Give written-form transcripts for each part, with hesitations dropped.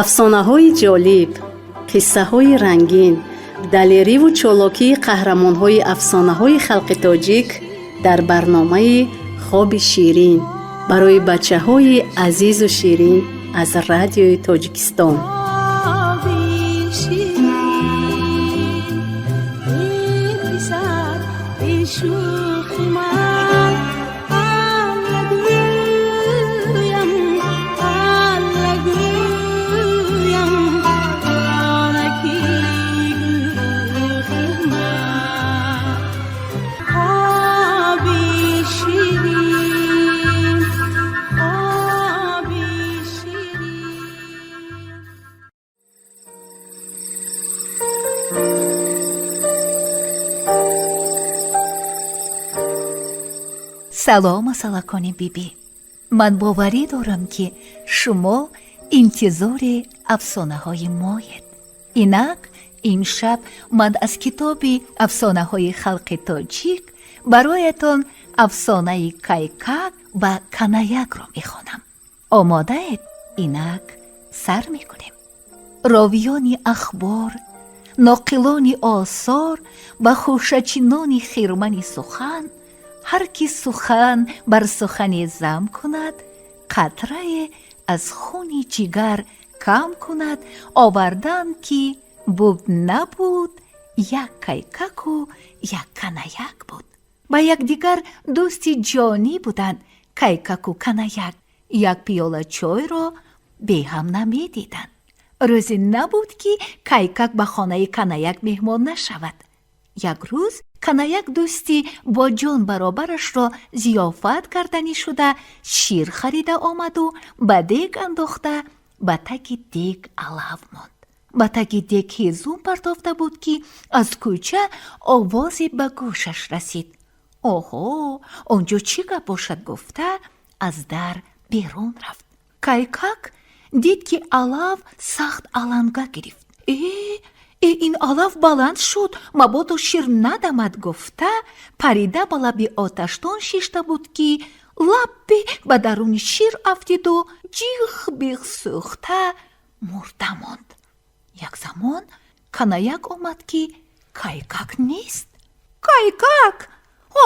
Афсонаҳои ҷолиб, қиссаҳои рангин, далериву чолокии қаҳрамонҳои афсонаҳои халқи тоҷик дар барномаи «Хоби ширин» барои бачаҳои азизу ширин аз Радиои Тоҷикистон. Хоби ширин, эй писар, эй шӯхи ман, Алла гӯям, Алла гӯям, онаки гӯхи ман. Хоби ширин, хоби ширин. Салом, асалакони бибӣ! Ман боварӣ дорам, ки шумо интизори афсонаҳои моед. Инак, имшаб ман аз китоби афсонаҳои халқи тоҷик бароятон афсонаи Кайкак ва Канаякро мехонам. Омодаед? Инак, сар мекунем. Ровиёни ахбор, ноқилони осор ва хӯшачинони хирмани сухан, ҳар ки сухан бар сухане зам кунад, қатрае аз хуни ҷигар кам кунад, оварданд, ки буд набуд, як Кайкаку як Канаяк буд. Ба якдигар дӯсти ҷонӣ буданд Кайкаку Канаяк. Як пиёла чойро беҳам намедиданд. Рӯзе набуд, ки Кайкак ба хонаи Канаяк меҳмон нашавад. Як рӯз Канаяк дӯсти бо ҷон баробарашро зиёфат карданӣ шуда, шир харида омаду ба дег андохта, ба таги дег алав монд. Ба таги дег ҳезум партофта буд, ки аз кӯча овозе ба гӯшаш расид. Оҳо, он ҷо чӣ гап бошад, гуфта, аз дар берун рафт. Кайкак дид, ки алав сахт аланга гирифт. Э э, ин алав баланд шуд, мабодо шир надамад, гуфта, парида ба лаби оташдон шишта буд, ки лаббе ба даруни шир афтиду ҷих бих сӯхта мурда монд. Як замон Канаяк омад, ки Кайкак нест. Кайкак,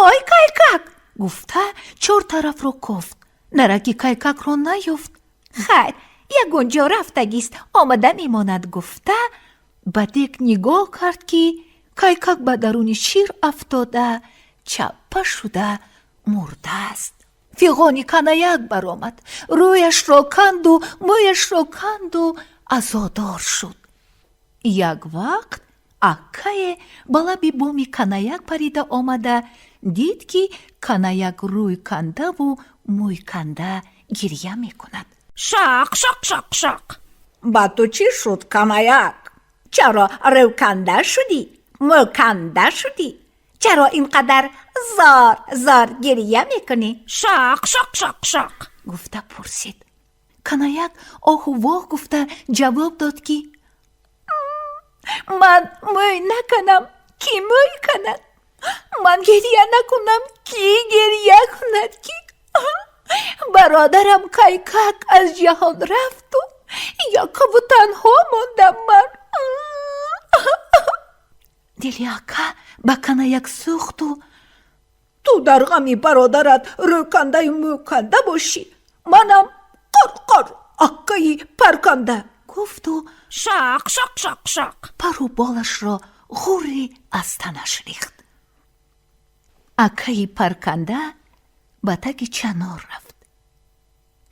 ой, Кайкак, гуфта, чор тарафро кофт, дараки Кайкакро наёфт. Хайр, ягон ҷо рафтагист, омада мемонад, гуфта, ба дег нигоҳ кард, ки Кайкак ба даруни шир афтода, чаппа шуда мурдааст. Фиғони Канаяк баромад, рӯяшро канду мӯяшро канду азодор шуд. Як вақт аккае ба лаби боми Канаяк парида омада дид, ки Канаяк рӯй кандаву мӯй канда гирья мекунад. Шақ, шақ, шақ, шақ! Ба ту чӣ шуд, Канаяк? Чаро рӯканда шудӣ, мӯканда шудӣ? Чаро ин қадар зор зор гирья мекунӣ? Шақ, шақ, шақ, шақ! Гуфта пурсид. Канаяк оҳу воҳ гуфта ҷавоб дод, ки ман мӯй наканам, кӣ мӯй канад? Ман гирья накунам, кӣ гирья кунад, ки бародарам Кайкак аз ҷаҳон рафту якаву танҳо мондам ман. Дили ака ба Канаяк сӯхту: Ту дар ғами бародарат рӯкандаю мӯканда бошӣ, манам қор-қор, аккаи парканда, гуфту шақ, шақ, шақ, шақ, пару болашро ғурри аз танаш рехт. Акаи парканда ба таги чанор рафт.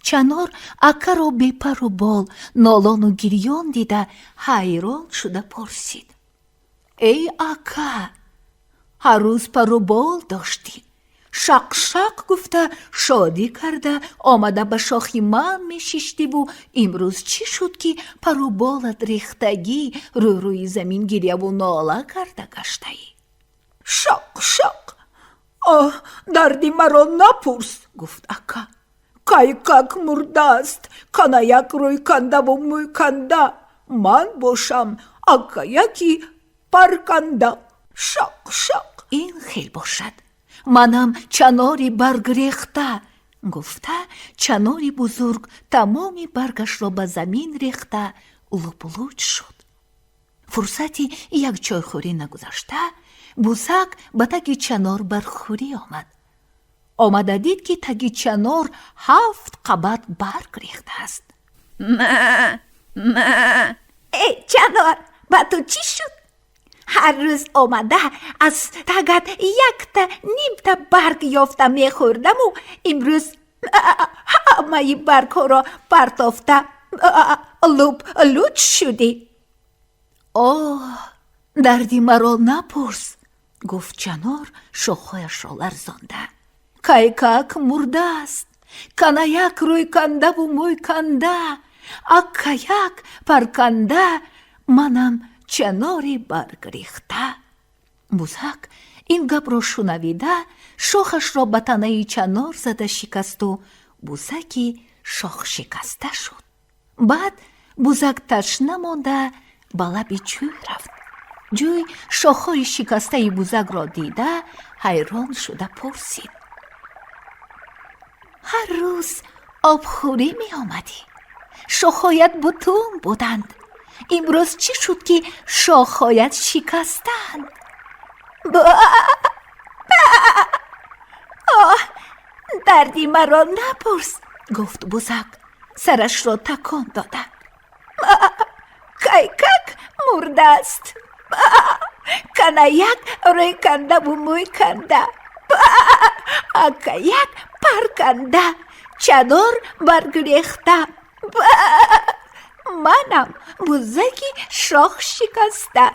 Чанор акаро бепару бол, нолону гирён дида, ҳайрон шуда пурсид: Эй ака, ҳар рӯз пару бол доштӣ, шақ-шақ гуфта, шодӣ карда омада ба шохи ман мешиштиву имрӯз чӣ шуд, ки пару болат рехтагӣ, рӯрӯи замин гиряву нола карда гаштаӣ? Шақ, шақ! Оҳ, дарди маро напурс, гуфт ака. Кайкак мурдааст, Канаяк рӯйкандаву мӯйканда, ман бошам акаяки парканда. Шақ, шақ! Ин хел бошад, манам чанори баргрехта. Гуфта, чанори бузург тамоми баргашро ба замин рехта, луплуч шуд. Фурсати як чойхӯрӣ нагузашта, бузак ба таги чанор баргхӯрӣ омад. Омада дид, ки таги чанор ҳафт қабат барг рехтааст. Э, чанор, ба ту чӣ шуд? Ҳар рӯз омада аз тагат якта нимта барг ёфта мехӯрдаму имрӯз ҳамаи баргҳоро партофта, луб луч шудӣ. Оҳ, дарди маро напурс, гуфт чанор, шохҳояшро ларзонда. Кайкак мурдааст, Канаяк рӯйкандаву мӯйканда, Аккаяк парканда, манам чанори баргрехта. Бузак ин гапро шунавида, шохашро ба танаи чанор зада шикасту бузаки шохшикаста шуд. Баъд бузак ташна монда ба лаби ҷӯй рафт. Ҷӯй шохҳои шикастаи бузакро дида, ҳайрон шуда пурсид: «Ҳар рӯз обхӯрӣ меомадӣ, шохҳоят бутун буданд. Имрӯз чӣ шуд, ки шохҳоят шикастанд?» Оҳ, дарди маро напурс, гуфт бузак, сарашро такон дода. Кайкак мурдааст, Канаяк рӯйкандаву мӯйканда, Аккаяк парканда, чанор баргрехта, манам бузаки шохшикаста.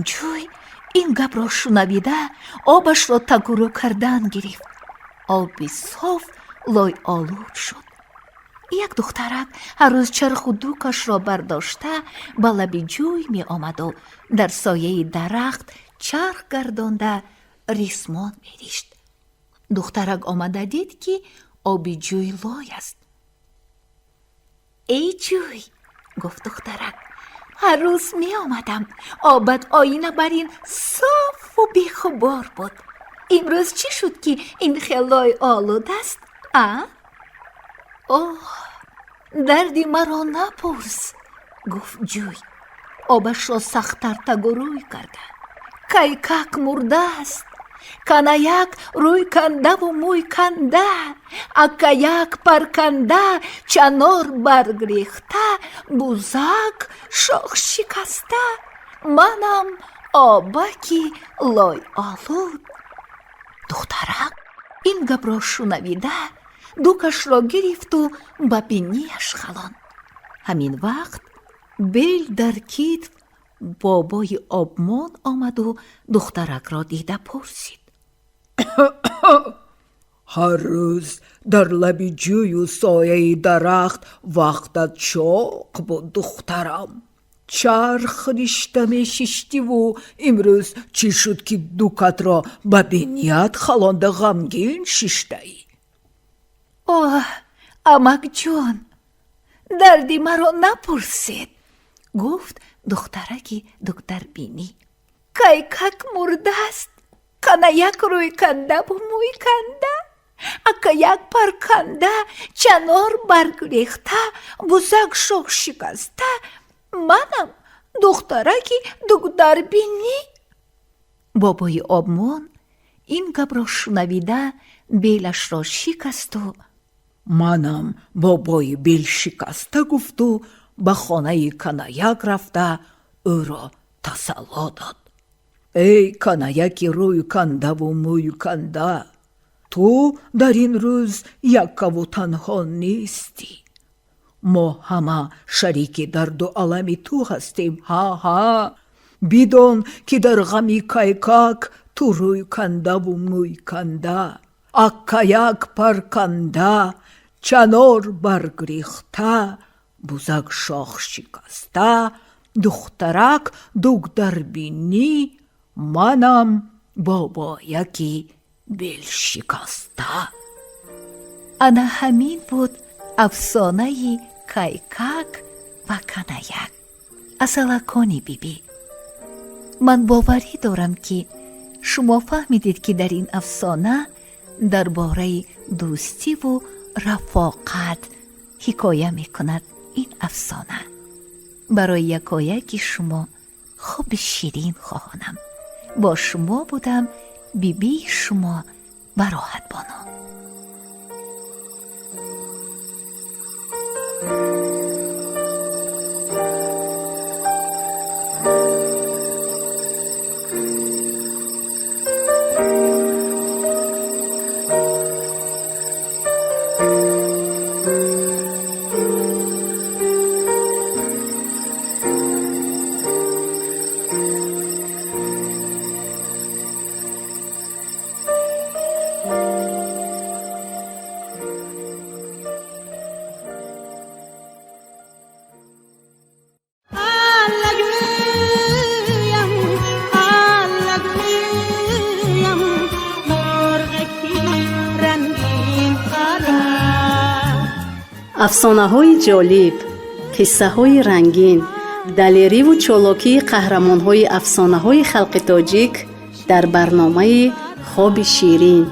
Ҷӯй ин гапро шунавида, обашро тагурӯ кардан гирифт. Оби соф лойолуд шуд. Як духтарак ҳар рӯз чарху дукашро бардошта ба лаби ҷӯй меомаду дар сояи дарахт чарх гардонда рисмон меришт. Духтарак омада дид, ки оби ҷӯй лой аст. «Эй ҷӯй, — гуфт духтарак, — ҳар рӯз меомадам, обат оина бар ин софу бехубор буд. Имрӯз чӣ шуд, ки ин хел лой олуд аст, а?» «Оҳ, дарди маро напурс, — гуфт ҷӯй, обашро сахттар тагурӯй карда. — Кайкак мурдааст, Канаяк рӯйкандаву мӯйканда, Аккаяк парканда, чанор баргрехта, бузак шохшикаста, манам обаки лойолуд». Духтарак ин гапро шунавида, дукашро гирифту ба бинияш халонд. Ҳамин вақт бел дар китф бобои обмон омаду духтаракро дида пурсид: Ҳар рӯз дар лаби ҷӯю сояи дарахт вақтат чоқ буд, духтарам, чарх ришта мешиштиву имрӯз чӣ шуд, ки дукатро ба биният халонда ғамгин шиштаӣ? Оҳ, амакҷон, дарди маро напурсед, гуфт духтараки дукдарбинӣ. Кайкак мурдааст, Канаяк рӯйкандаву мӯйканда, Аккаяк парканда, чанор баргрехта, бузак шохшикаста, манам духтараки дукдарбинӣ. Бобои обмон ин гапро шунавида, белашро шикасту «Манам бобои белшикаста», гуфту ба хонаи Канаяк рафта ӯро тасалло дод: «Эй Канаяки рӯйкандаву мӯйканда, ту дар ин рӯз яккаву танҳо нестӣ. Мо ҳама шарики дарду алами ту ҳастем. Ҳа, ҳа, бидон, ки дар ғами Кайкак ту рӯйкандаву мӯйканда, Аккаяк парканда, чанор баргрехта, бузак шохшикаста, духтарак дугдарбинӣ, манам бобояки белшикаста». Ана ҳамин буд афсонаи Кайкак ва Канаяк. Асалакони бибӣ, ман боварӣ дорам, ки шумо фаҳмидед, ки дар ин афсона Дар бораи дӯстиву рафоқат ҳикоя мекунад ин афсона. Барои якояки шумо хоби ширин хоҳонам. Бо шумо будам бибии шумо Бароҳатбону. Аллагӯям, аллагӯям, мурғаки рангин парад. Афсонаҳои ҷолиб, қиссаҳои рангин, далериву чолокии қаҳрамонҳои афсонаҳои халқи тоҷик дар барномаи «Хоби ширин»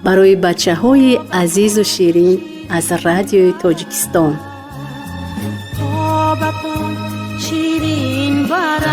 барои бачаҳои азизу ширин аз Радиои Тоҷикистон. Хобатон ширин барад.